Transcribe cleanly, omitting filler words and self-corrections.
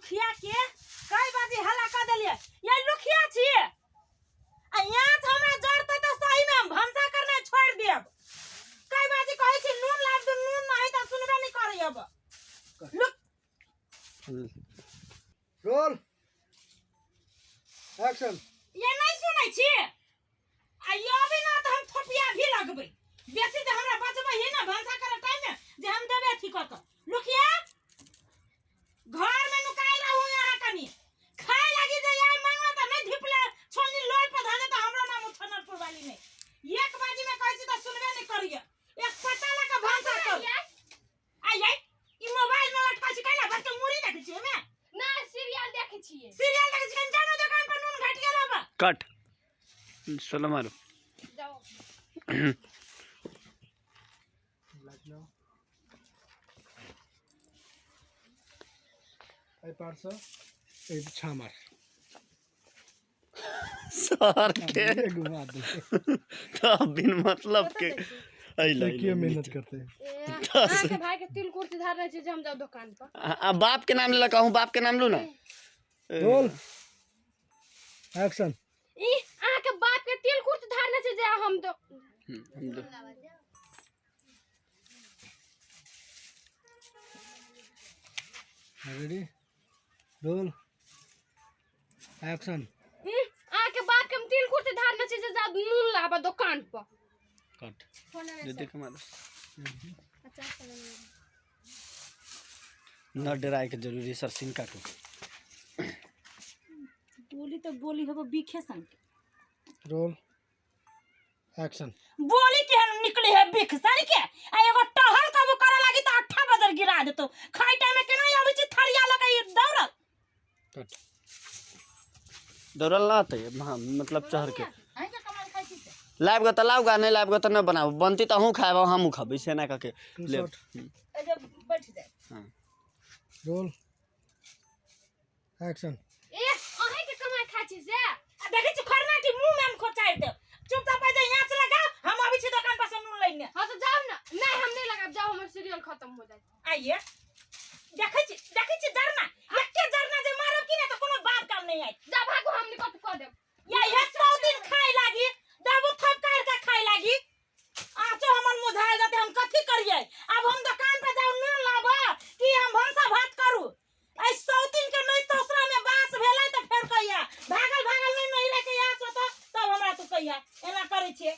लुखिया के कई बाजी हल्ला कर देलिए। ये लुखिया छिए आ यहाँ से हमरा जरते तो सही में हम भनसा करना छोड़ देब। कई बाजी कहै छी नून लाब दू, नून नहीं तो सुनबे नहीं करी अब। Look roll action. ये नहीं सुनै छी आ ये अभी ना तो हम थोपिया भी लगबै बेसी जे हमरा बचबै है ना भनसा करे टाइम में जे हम देबै अथी कऽ कऽ। लुखिया घर में नुकायल रहू यहाँ कनी खाए लागी जे आइ मांगना त नहीं धिपले छोलनी लोल पर धऽ दे त हमरो नाम उठनरपुर वाली नहीं। एक बाजी में कहै छी त सुनबे नहीं करिए। एक पत्ता लऽ कऽ भनसा कर। आइ आइ ई मोबाइल में लटकल छी कैला बच्चा मुड़ी देखै छी ओमे? ना सीरियल देखै छियै। सीरियल देखै छी कनी जानो दुकान पर नून घटि गेल होबा। कट सोलो मारू। जाओ। एहि पारसँ एहि छा मार सर के घुमा दे तो बिन मतलब के अइला देखिए मेहनत करते हैं। अहाँके भाई के तिलकुर सुधार रहै छै जे हम जाउ दुकान पर। आ बाप के नाम लेलक, अहूँ बाप के नाम लू ना। Roll action. ई अहाँके बाप के तिलकुर सुधारने छै जे हम दो हम दो। Ready roll action. अहाँके बाप के हम तिलकुर सुधारने छै जे जाउ नून लाबऽ दुकान पर। कट दे के मारो। न डराए के जरूरी सर सीन काटू। बोली तो बोली होबो बीखे सन। Roll action. बोली केहन निकली है बीख सन के आ एगो टहल कबो करे लागी त अट्ठा बजर गिरा देतो। खाइ टाइम में केना आबै छी थरिया लऽ के ई दौड़ल। कट। दौड़ल ना आते हाँ, मतलब चढ़ के अहीं के कमाल खाइ छी से। लाइब ग त लाउ गा, नहीं लाइब ग त न बनाबू। बनती त अहूँ खायब हमहूँ खबै से ना कके टू ले। शॉट। ए जे बैठ जाए। हाँ। Roll action. ए अहीं के कमाई खाइ छी से। आ देखै छी खरना के मुंह में हम खोचारि देब। चुपचाप आ जा यहाँ से लगाओ, हम अबै छी दुकान पर से नून लैने। हाँ तो जाओ ना। नहीं हम नहीं लगाब, जाओ हमर सीरियल खत्म हो जाए। आइए देखै छी, देखै छी जरना एके जरना जे मारब की नहीं त कोनो बाप काम नहीं आयत। जा भागो हम निकट कऽ देब। या इहे 100 दिन खाए लागी दबू थप काट के खाए लागी। आचो हमर मुझायल जाते हम कथी करिए। अब हम दुकान पे जाऊ नून लाबऽ कि हम भनसा भात करू। ऐ 100 दिन के नहीं ससुरा में बास भेलै त फेर कहिया भागल भागल नहीं नहिरा के यहाँ से तब हमरा तू कहिया एना करै छियै।